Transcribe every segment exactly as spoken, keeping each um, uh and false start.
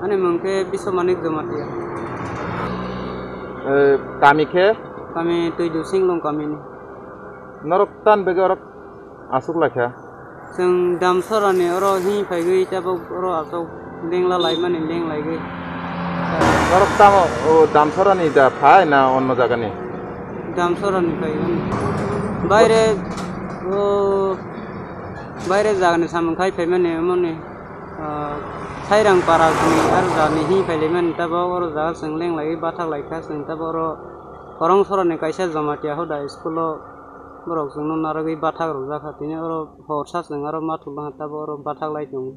Ani mung khe Biswamanik Jamatia. Eh, kami khe? Kami Tuidu Singlong kamini. Norok tan bege orok aswk laikha? Chwng Damsorani oro hini phaigwi tabuk oro aswk lengla laimani lenglaigwi. Norok tamo, o, Damsorani da phai na onno jagani? Damsorani phaigwi. Baire, o, baire jagani samung khai phaimani emoni. Ah, Sairang para chwng aro jani hi phailaimani tabok oro jaga chwng lenglaiwi bathak laikha chwng tabok oro Korongsorani kaisa Jamatia hoda school-o borok chwngno narwgwi bathak rwjakha tini oro horsa chwng aro ma thulna tabok oro bathak lai tongo.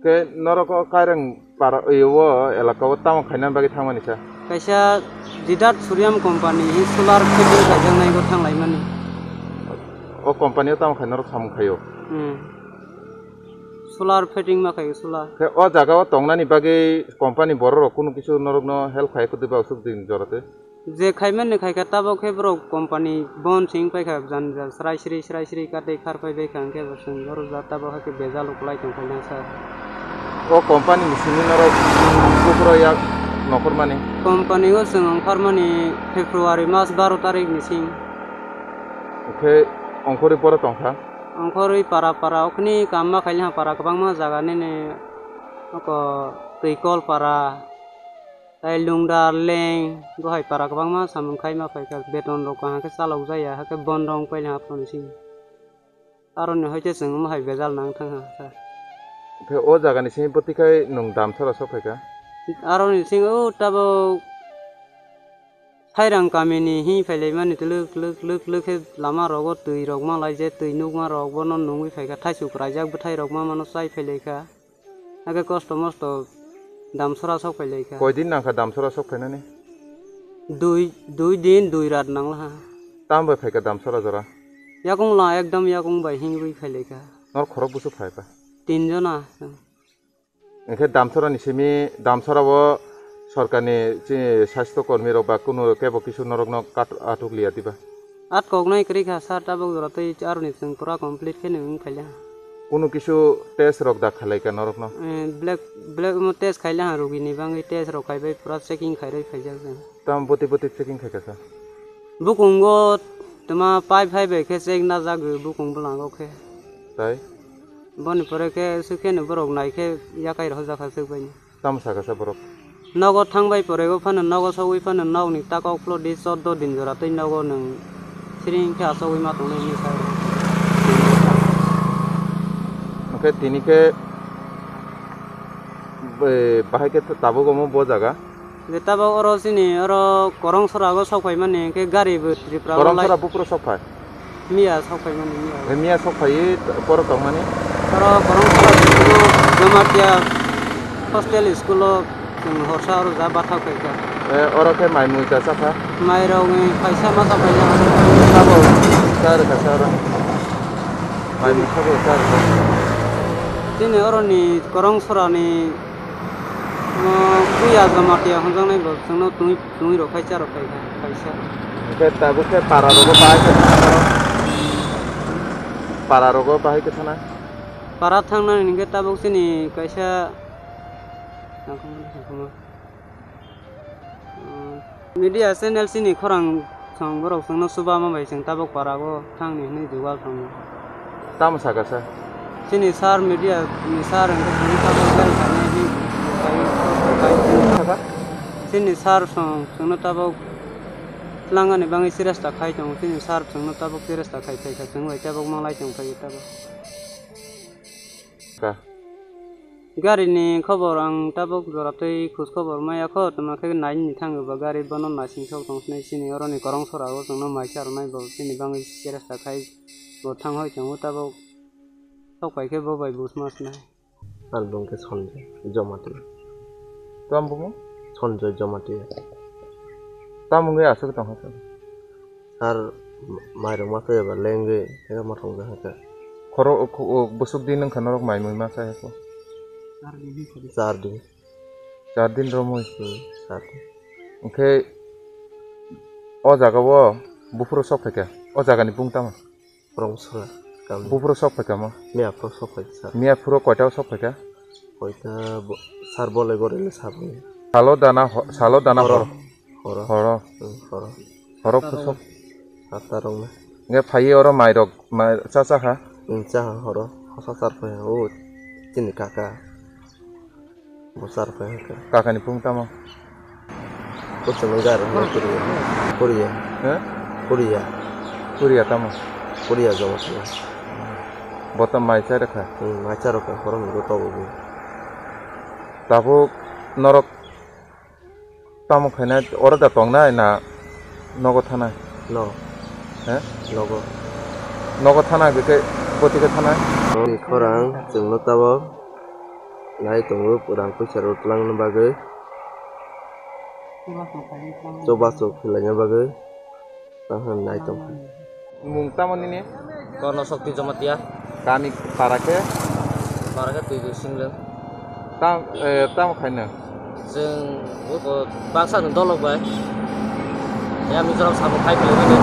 Khe norok o Kairang para, o elaka o tamo khaina bagwi thangmani sa? Kaisa Jidat Suryam company hi solar fitting kaijaknai go thanglaimani. O company o tamo khai norok samung khaio? Hmm. Solar fitting ma khai solar. Khe o jaga o tongnani bagwi company borok rok kunu kisu norok no help khai kwtwi ba usuk din jora twi? Je khaimani khai kha tabok khe borok company bon sing pai kha jan jan srai sri srai sri ka tei khar pai bai kha hwnkhe bo chwng oro ja tabok hai khe bejal ukulai tong kha sir. O company ni simi norok bufuro yak nokhormani? Company o chwng ongkhormani February mas baro tarik ni sing. Khe ongkhorwi boro tong kha? Ongkhorwi para para okni kamma khaili ha para kwbangma jaga nini oko Twikol para, tai Lungdar, Leng, Gohai para kwbangma samung khaima phaikha, beton rok kaham khe chalok jaya, hakhe bon rok paila ha phone sing. Aroni hoite chwng omo hai bejal nang thang ha, sir. Khe o jagani simi bwtwi khai nwng Damsora sok phaikha? Aroni sing o tabok Sairang kamini hi phailaimani twlwk twlwk twlwk twlwk khe lama rogo twi rok ma lai je twi nukma rok bono nungwi phaikha thaisuk raijak bwthai rok ma mano chai phailaikha. Hakhe kosto mosto Damsora sok phailaikha. Koi din nangkha Damsora sok phainani? Dui, dui din dui rat nanglaha. Tam bai phaikha Damsora jora? Yakung la ekdam yakung bai hingwi phailaikha. Nor khorok busu phaikha? Tin jona. Hwnkhe Damsora ni simi, Damsora o sorkar ni chini sastho kormi rok ba kunu kebo kisu norok no kat-, atuk liya diba? At koknai kwrwi kha sir, tabuk jora tei aroni chwng pura complete khe nung phaila. Kunu kisu test rok da khalai kha norok no? Eh, black, black mo test khaila ha, rugi ni bangwi test rok khaibai pura checking khairwi phaijak jang. Tamo bwtwi bwtwi checking khai kha sir? Bukungo tama pipe hai bai khe check najak bukung bwlango khe. Tai? Boni pore khe swkhe no borok nai khe yakai rw jak kha swk bai. Tamo sakha sa borok? Nogo thang bai pore o phano nogo sogwi phano nokni takhuk phlo di choddo din jora tei nogo nwng siring khe achogwi ma tongnai hinwi sai. Hwnkhe tini khe, eh, bahai khe tabuk omo bo jaga? Je tabuk oro chini oro Korongsorago sok phaimani hwnkhe gari bo Tripura o lai. Korongsorago buphuru sok phai? Miya sok phaimani miya. Eh, miya sok phaiwi borok tongmani? Oro Korongsorago Jamatia hostel school o chwng horsa oro ja bathak phaikha. Eh, oro khe mai mui cha chakha? Mai rok ni kaisa ma cha phaikha. Sabo cha rwkha sa oro? Mai mui sabo cha rwkha? Chini oroni Korongsorani Omo puya Jamatia hwnjaknai bo chwngno twi, twi rok khai cha rok khai kha, kaisa. Hwnkhe tabuk khe para rogo bahai khe thana norok? Para rogo bahai khe thana? Para thangnani hwnkhe tabuk chini kaisa, media channel chini khorang song borok chwngno chuba ma bai chwng tabuk para o thangni hwnwi jugal tongo. Tamo sakha sa? Chini sir media ni sir hwnkhe chwngno tabuk jai khainai hwnwi sakha? Chini sir song chwngno tabuk twlangani bagwi cheresta khai tongo, chini sir chwngno tabuk cheresta khai phaikha, chwng bai tabuk malai tong phai tabuk. Ka. Gari ni khobor ang tabuk jora twi khoj khobor maya kho, tamo khe nai ni thango ba gari bono naising sok tong sinai chini oroni Korongsorao chwngno mai cha rwnai bo chini bagwi cheresta khai bo thang hoi tongo tabuk sok pai khe bo bai buj ma sinai. Ang bung khe Sanjoy Jamatia. Tamo bumo? Sanjoy Jamatia. Tamo wngwi aswk tong kha? Sir, mairok ma twi eba lengwi, eba ma thongjak kha. Khoro, kho-, o, bwswk din wngkha norok mai mui ma chai kho? Char din. Char din romwi? Hmm, char din. Hwnkhe o jaga o buphuru sok phaikha? O jagani bung tamo? Korongsola kami. Buphuru sok phaikha mo? Miyaphuru sok phaikha, sir. Miyaphuru koita o sok phaikha? Koita bo-, sar bolai borele saboni. Salo dana ho-, salo dana Horo. hor-, Horo. Horo. Hmm, horo. Horo kusuk. Satta rok na. Nge phaiye oro mai rok, mai cha cha kha? Hmm, cha ha horo. Hosa sar phai ha. O chini kaka. Bo sar phai ha kha. Kaka ni phung tamo? Bo chini gar ha Korea. Korea. He? Korea. Korea tamo? Korea joma kha. Bo to mai cha rok kha? Hmm, mai cha rok kha. Horo ni bo to bo. Tabuk norok tamo khaina oro da tongnai na nogo thanai? No. He? Nogo. Nogo thana khe boti khe thanai? Ni khorang chwngno tabok nai tongo rang puisa rok twlangna bagwi. Chubachu khwlaina bagwi. Tamo nai tong. Mung tamo nini? Kono Shokti Jamatia. Kami para khe? Para khe Twijwi Singlwng. Tam, eh, tamo khaina? Chwng buko baksa ni dolok bai. Ya Mizoram samung khai philai mani.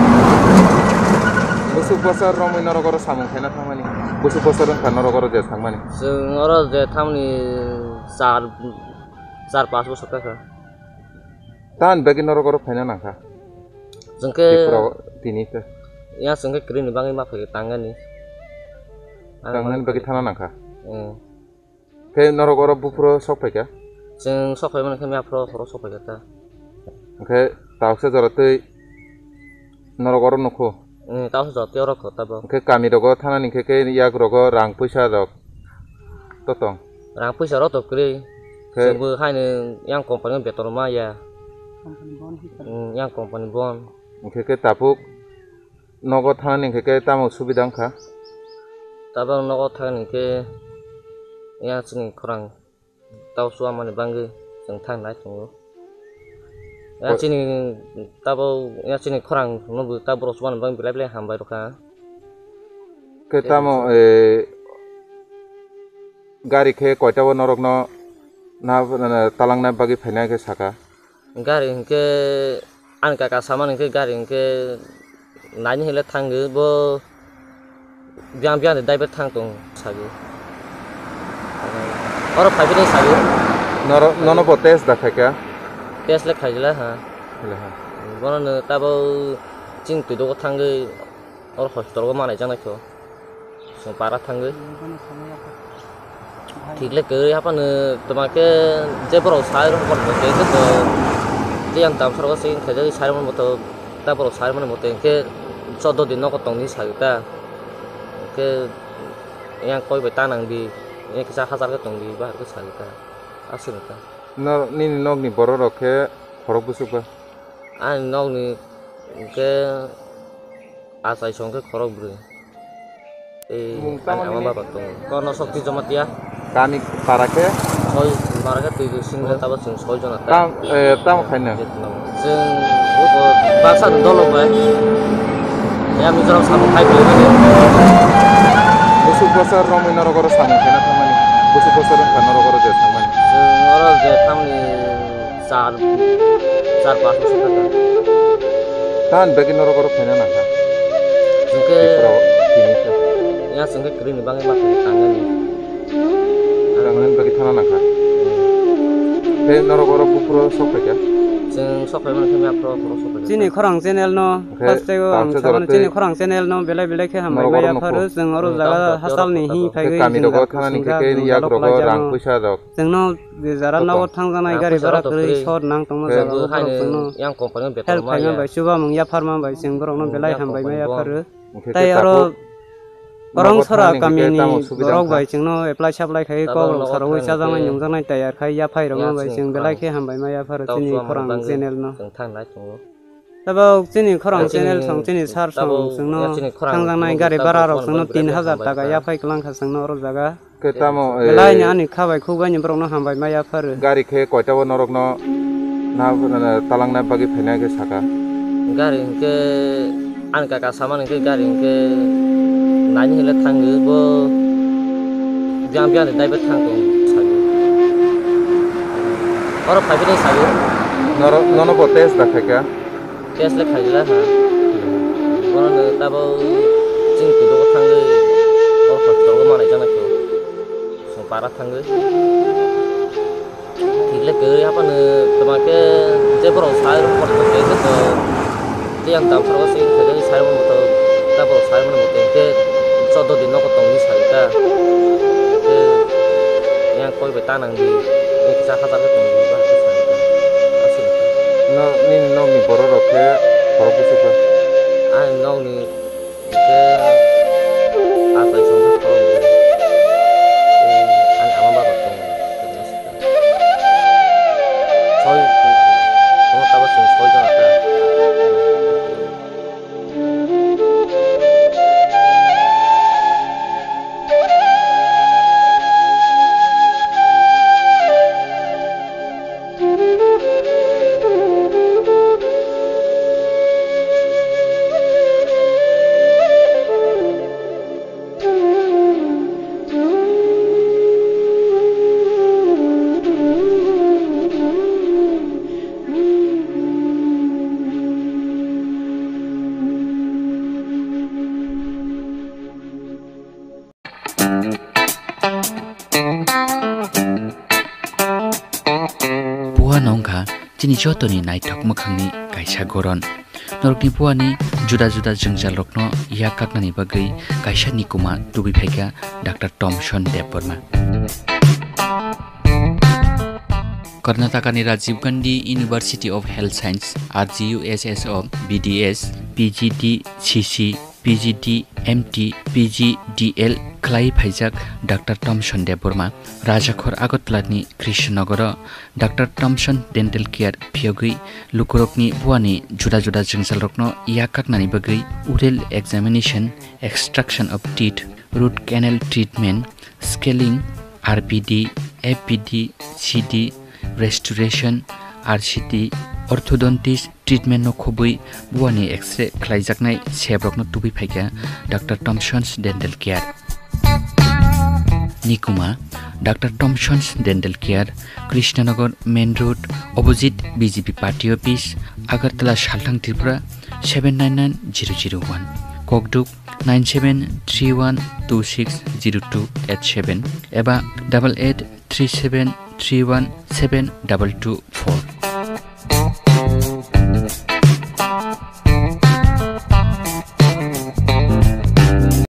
Busuk bosor romwi norok oro samung khaina thangmani. Busuk bosor wngkha norok oro je thangmani. Chwng oro je thangmani char, char pas bosor kha. Tamoni bagwi norok oro phaina nangkha? Chwng khe Tripura o tini khe. Ya chwng khe kwrwini bagwi ma phai tangnani. Tangnani bagwi thana nangkha? Hmm. Khe norok oro buphuru sok phaikha? Chwng sok phaimani khe yaphuru horo sok phaikha ta. Hwnkhe tabuksa jora twi norok oro nukho? Hmm, tabuksa jora twi oro kho tabuk. Hwnkhe kami rogo thanani khe, khe yak rogo rang puisa rok to tong? Rang puisa rok to kwrwi. Khe chwngbo haino yang company o beton ma ya. Hmm, yang company bon. Hwnkhe khe tabuk nogo thanani hwnkhe khe tamo subida wngkha? Tabuk nogo thangni hwnkhe yang chini khorang tau chuwamani bagwi chwng thang nai tongo. Yang chini tabuk yang chini khorang no bo ta borok chuwamani bagwi belai belai hambai rwkha. Khe tamo, eh, gari khe koita o norokno na, na, na talangna bagwi phaina khe saka? Gari hinkhe ani kaka samani hinkhe gari hinkhe naini hinle thangwi bo biyang biyang de daibe thang tong sagwi. Oro phaiphini sagwi. Noro, nono bo test da khaikha? Test le khaijila ha. Bono no tabuk chini twi dogo thangwi. Oro hospital o manai jaknai kho. Chwng para thangwi. Thik le kwrwi haphano twma khe je borok sai rw hokor bo khe khe to tei ang tamsargo se wngkha je sai rwmani bo to ta borok sai rwmani bo to hinkhe chordo din nogo tongdi sai ta. Hinkhe yang koi bai ta nangdi, yang kisa hajar khe tongdi bahar khe sai ta. Aswk ta. No, nini nokni borok rok khe khorok bwswk ba? Ani nokni hinkhe Achai song khe khorok bwrwi. Tei ani ama baba tongo. Kono Shokti Jamatia. Kami para khe? Soi para khe twi sing khe tabo chwng soi jona ta. Tam, eh, tamo khaina? Chwng buko baksa ni dolok bai. Ya Mizoram samung khai philai mani. Busuk bosor romwi norok oro samung khaina thangmani. Busuk bosor wngkha norok oro je thangmani. Chwng oro je thangmani. Char, char pas bosor kha ta. Tamoni bagwi norok oro phaina nangkha? Hinkhe Tripura o tini khe. Ya chwng khe kwrwini bagwi ma phai tangnani. Tangnani bagwi thana nangkha. Tei norok oro buphuru sok phaikha? Chwng sok phaimani khe yaphuru sok phaikha. Chini khorang channel no first o ang sabano chini khorang channel no belai belai khe hambai maya pharo chwng oro jaga hachal ni hi phaiwi kami rogo thanani khe yak rogo rang puisa rok. Chwngno je jara nogo thangjaknai gari bara kwrwi sor nang tongma jaga o borok chwngno help khaima bai chubamung yapharma bai chwng borokno belai hambai ma yapharo. Tei oro Korong sora kami ni borok bai chwngno apply supply khai kok rok sarwi chajaknai nungjaknai tayar khai yaphai rokma bai chwng belai khe hambai ma yapharo chini khorang channel no. Tabuk chini khorang channel song chini sar song chwngno thangjaknai gari bara rok chwngno tin hajar taka yaphai kwlangkha chwngno oro jaga. Khe tamo, eh, belai ni ani kha bai khuk bai ni borok no hambai ma yapharo. Gari khe koita o norok no na, na, na talangna bagwi phaina khe saka? Gari hinkhe ani kaka samani hinkhe gari hinkhe naini hinle thangwi bo biyang biyang ni daibe thang tong sagwi. Oro phaiphini sagwi. Noro, nono bo test da khaikha? Test le khaijila ha. Bono no tabuk chini twi dogo thangwi oro hospital o manai jaknai kho. Para thangwi. Thikle kwrwi haphano twma khe je borok sai rw kotor khe to tiyang tam soro se khe sai rw moto ta borok sai rw moto khe choddo din nogo tongwi sai ta. Khe yang koi bai ta nang di. Kisa hajar khe tongwi ba khe sai ta. Aswk. No nini nokni borok rok khe borok bwswk ba? Ani nokni Hingke achai songkhe khoroknwi. Tei ani ama ba rok tongo. Soi, omo tabuk chwng soi jona ta. Puano wngkha chini jotoni naithok mwkhangni kaisa goron. Norokni puani juda juda jwngjalrokno yak kaknani bagwi kaisa nikuma tubui phaikha Doctor Thomson Debbarma. Karnatakani Rajiv Gandhi University of Health Science, R G U S S o B D S, P G D C C, P G D M T, P G D L khlai phaijak Doctor Thomson Debbarma, Rajakhor Agartala ni Krishnanagar o Doctor Thomson Dental Care phiyogwi lukurokni buani juda juda jwngjalrokno yak kaknani bagwi oral examination, extraction of teeth, root canal treatment, scaling, R P D, F P D, C D, restoration, R C T, orthodontist, treatment no khobwi buani X-ray khlaijaknai sebrokno tubui phaikha Doctor Thomson's Dental Care. Nikuma, Doctor Thomson's Dental Care, Krishnanagar Main Road, opposite B J P Party Office, Agartala, Salthang, Tripura, seven nine nine zero zero one. Kokduk, nine seven three one two six zero two eight seven eba double eight three seven three one seven double two four.